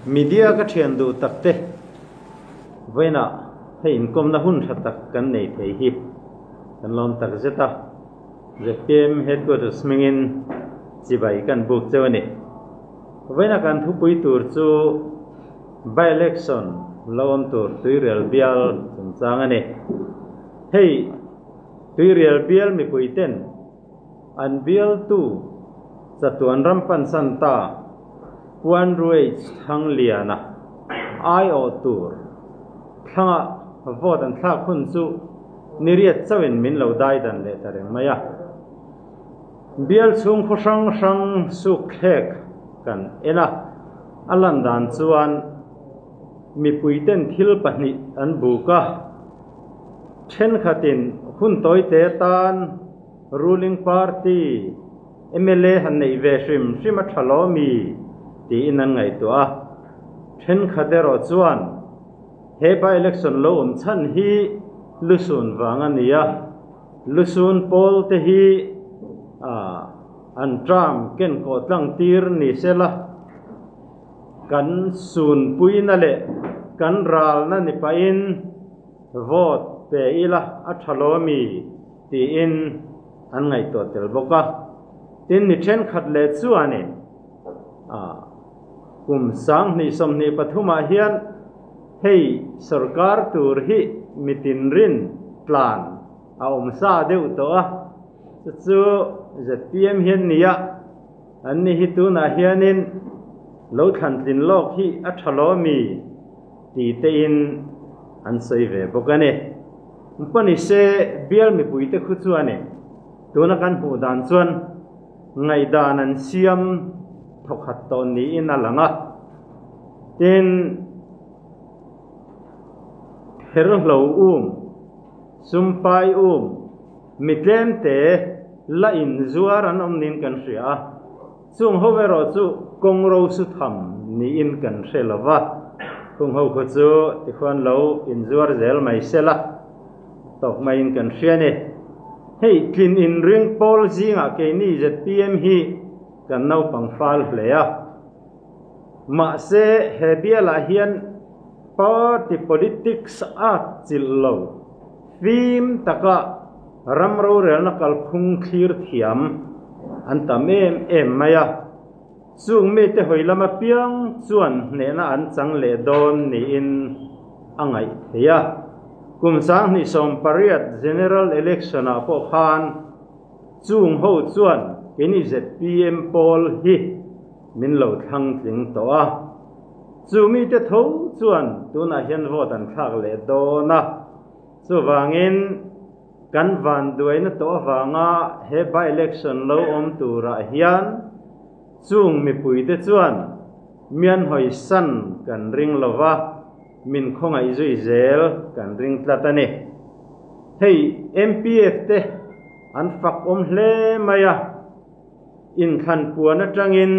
Media ka thian duh tak te vawiinah hei inkawmna hun tha tak kan nei thei hi kan lawm tak zet a, zpm headquarters hmingin chibai kan buk cheu a ni. Vawiinah kan thupui tur chu by-election lo awm tur Tuirial bial chungchang a ni. Hei Tuirial bial mipui ten An bialtu chatuan ram pansan ta Puan Ruaich Thangliana aiawh tur thlangah vote an thlak hun chu niriat chauhin min lo dai dan leh ta reng mai a. Bial chhung khaw hrang hrang suk thlek kan en a, a lan dan chuan mipuiten thil pahnih an buk a, thenkhatin hun tawite tan Ruling party mla han neih ve hrim hrim a tha lo mi tiin an ngaihtuah a, thenkhat erawh chuan he by-election lo awm chhan hi lusun vang a ni a, lusun pawl te hi an term ken kawh tlang tir ni sela kan sunpuina leh kan ralna ni pahin vote pe ila a tha lo mi. Tiin an ngaihtuah tel bawk a. Tin, mi thenkhat leh chuanin kum 2023 ah hian hei sorkar tur hi mi tinrin tlan a awm sa deuh tawh a, chu chu zpm hian nia an ni hi tunah hianin lo thlantlin lawk hi a tha lo mi ti tein an sawi ve bawk a ni. Mpanise bial mipuite khu chuan tuna kan hmuh dan chuan ngaihdan an siam thawkhat tawh niin a lang a. Tin, therhlo um, sumpai um, mi tlemte la inzuar an awm niin kan hria a. Chung ho erawh chu kawng ro su tham niin kan hre lo va, chung ho khaw chu tikhuan lo inzuar zel mai se la tawk maiin kan hria a ni. Hei tlin inring pawl zingah keini zpm hi kan naupang fal hle a, mahse he bialah hian party politics a chilh lo Fim taka ram rorelna kalphung thlir thiam an tam em em mai a, chung mite hawi lam apiang chuan hnehna an chang leh dawn niin a ngaih theih a. Kum 2018 General Election-ah pawh khan chung ho chuan keini zpm pawl hi min lo thlang tling tawh a. Chu mite tho chuan tunah hian vote an thlak leh dawn a, chuvangin kan vanduaina tawh avanga he by-election lo awm turah hian chung mipuite chuan mianhawisan kan ring lo va, min khawngaih zui zel kan ring tlat a ni. Hei MPF te an fak awm hle mai a. Inthlan puan atangin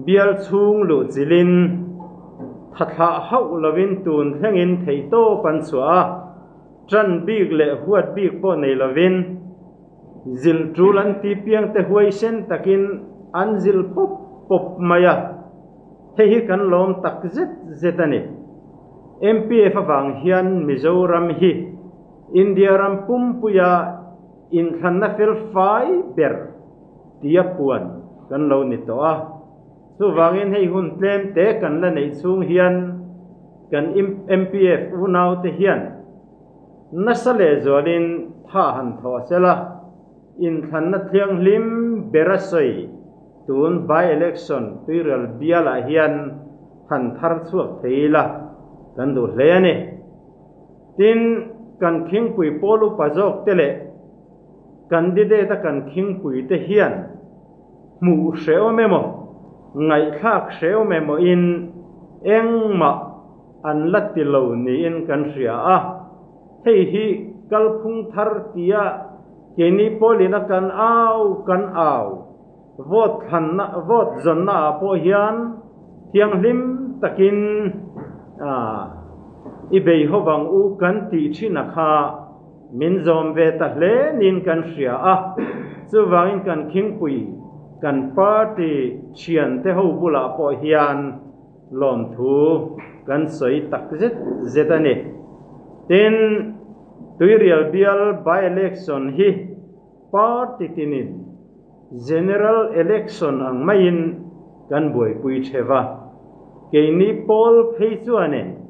bial chhung luh chilhin thathlah hauh lovin tun thlengin theihtawp an chhuah a, tan bik leh huat bik pawh nei lovin zilh tul an ti piang te huaisen takin an zilh pawp pawp mai a, hei hi kan lawm tak zet zet a ni. MPF avang hian Mizoram hi India ram pumpuia Inthlanna fel fai ber tia puan kan lo ni tawh a, chuvangin hei hun tlem te kan la neih chhung hian kan MPF unaute hian nasa lehzualin tha han thawh sela, inthlanna thianghlim bera sawi tun by-election tuiral bialah hian han thar chhuak thei ila kan duh hle a ni. Tin, kan khingpui pawl upa zawk te leh candidate a kan khingpui te hian hmuh hrehawm emaw, ngaihthlak hrehawm emaw in engmah an la ti lo niin kan hria a. Hei hi kalphung thar tia keini pawlina kan au kan au vote thlanna vote zawnna ah pawh hian thianghlim takin i bei ho vang u kan tih thin a kha min zawm ve ta hle niin kan hria a, chuvangin kan khingpui kan party thiante ho bulah pawh hian. Lawmthu kan sawi tak zet zet a ni. Tin, Tuirial bial by-election hi party tinin general election ang maiin kan buaipui theuh a. Keini pawl phei chuanin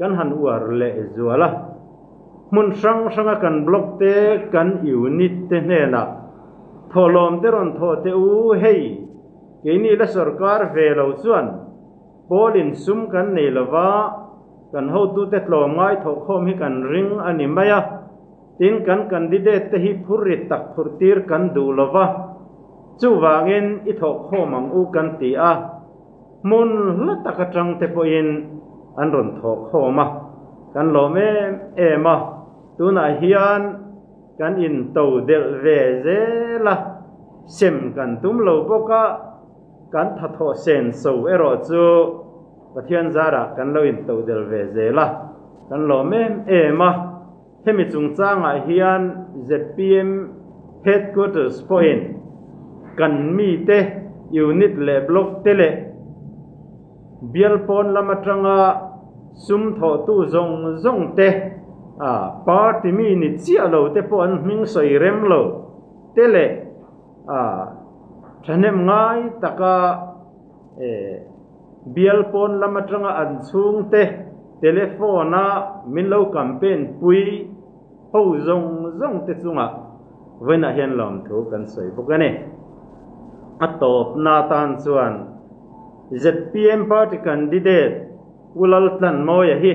kan han uar leh zual a. Hmun hrang hranga kan block te, kan unit te hnenah thawhlawm te rawn thawh teh u hei. Keini la sorkar ve lo chuan pawl in sum kan nei lova, kan hotute tlawmngai thawhkhawm hi kan ring a ni mai a, tin kan candidate te hi phurrit tak phurhtir kan duh lova, chuvangin i thawhkhawm ang u kan ti a, hmun hla tak atang te pawhin an rawn thawhkhawm a, kan lawm em em a, tunah hian. Kan into delh ve zel a, sem kan tum lo bawk a, kan thathawh sen so erawh chu Pathian zarah kan lo into delh ve zel a, kan lawm em em a. Hemi chungchangah hian zpm Headquarters pawhin kan mite unit leh block te leh Bial pawn lam atanga sum thawhtu zawng zawng te, a party mi ni chiah lo te pawh an hming sawi rem lo te leh a thahnem ngai taka bial pawn lam atanga an chhungte telephone a min lo campaign pui ho zawng zawng te chungah vawiinah hian lawmthu kan sawi bawk a ni. A tawpna tan chuan zpm party candidate Pu Laltlanmawia hi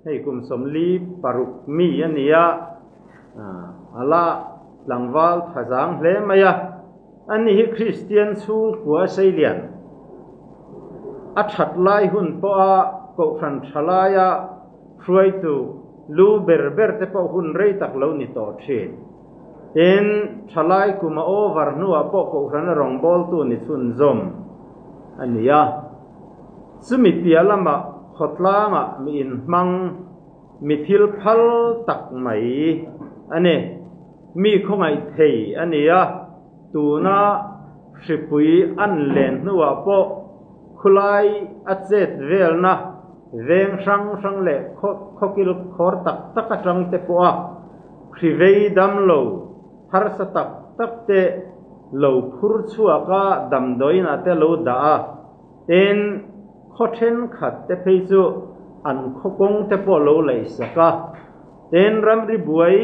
hei kum 46 mi a ni a, a la tlangval thazang hle mai a. Ani hi Kristian chhungkua Seilian a that lai hun pawha Kohhran tha laia hruaitu lu ber ber te pawh hun rei tak lo ni tawh thin. Tin, thalai kum a over hnuah pawh Kohhrana rawngbawltu ni chhunzawm a ni a. Chumi piah lamah khawtlangah mi inhmang, mi thil phal tak mai a ni. Mi khawngaih thei a ni a, tuna hripui an len hnuah pawh khulai a chet velna veng hrang hrang leh khawkil khawr tak tak atang te pawha hrivei dam lo harsa tak tak te lo phur chhuak a, damdawiinah te lo dah a, tin khaw thenkhat te phei chu an khaw kawng te pawh lo laihsak a, tin ramri buai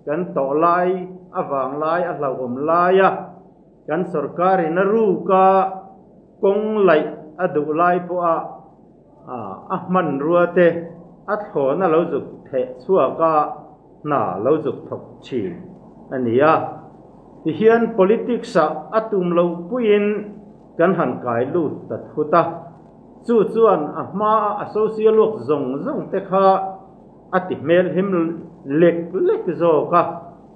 kan tawh lai avang lai a hlauhawm lai a. Kan sorkarin a ruk a, kawng laih a duh lai pawha a hmanrua te a thlawn a lo zuk theh chhuak a, hna lo zuk thawk thin a ni a. Tihian politics ah a tum loh puiin kan han kai lut ta thut a, chu chuan a hmaa a social work zawng zawng te kha a ti hmelhim lek lek zawk a.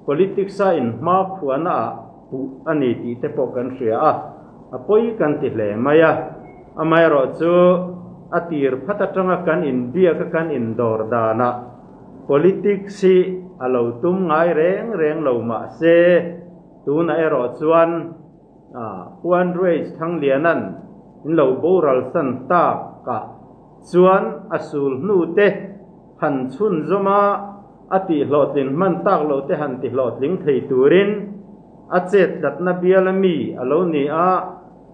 Politics a inhma phuahna ah puh a ni tih te pawh kan hria a, a pawi kan ti hle mai a. Amaherawhchu, a tir phat atanga kan inbiak a kan indawr danah politics hi a lo tum ngai reng reng lo mah se, tunah erawh chuan Pu Andreas Thangliana'n in lo boral san takah chuan a sul hnu te han chhunzawm a, A tihhlawhtlin hman tak lo te han tihlawhtling thei turin a chet tlatna bial a mi a lo ni a,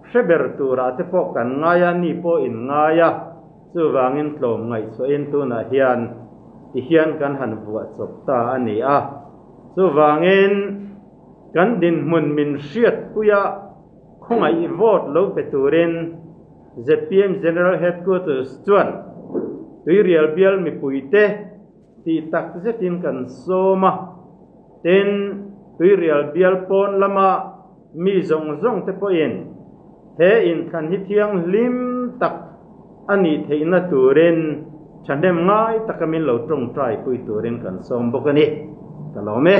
hre ber turah te pawh kan ngai a, ni pawh in ngai a, chuvangin tlawm ngaihchhuahin tunah hian tihian kan han vuah chawp ta a ni a. Chuvangin kan dinhmun min hriatpuia khawngaih vote lo pe turin zpm General Headquarters chuan Tuirial bial mipuite Tih tak zetin kan sawm a, tin, Tuirial bial pawn lama mi zawng zawng te pawhin he inthlan hi thianghlim tak a nih theihna turin thahnem ngai taka min lo tawngtai pui turin kan sawm bawk a ni. Ka lawm e.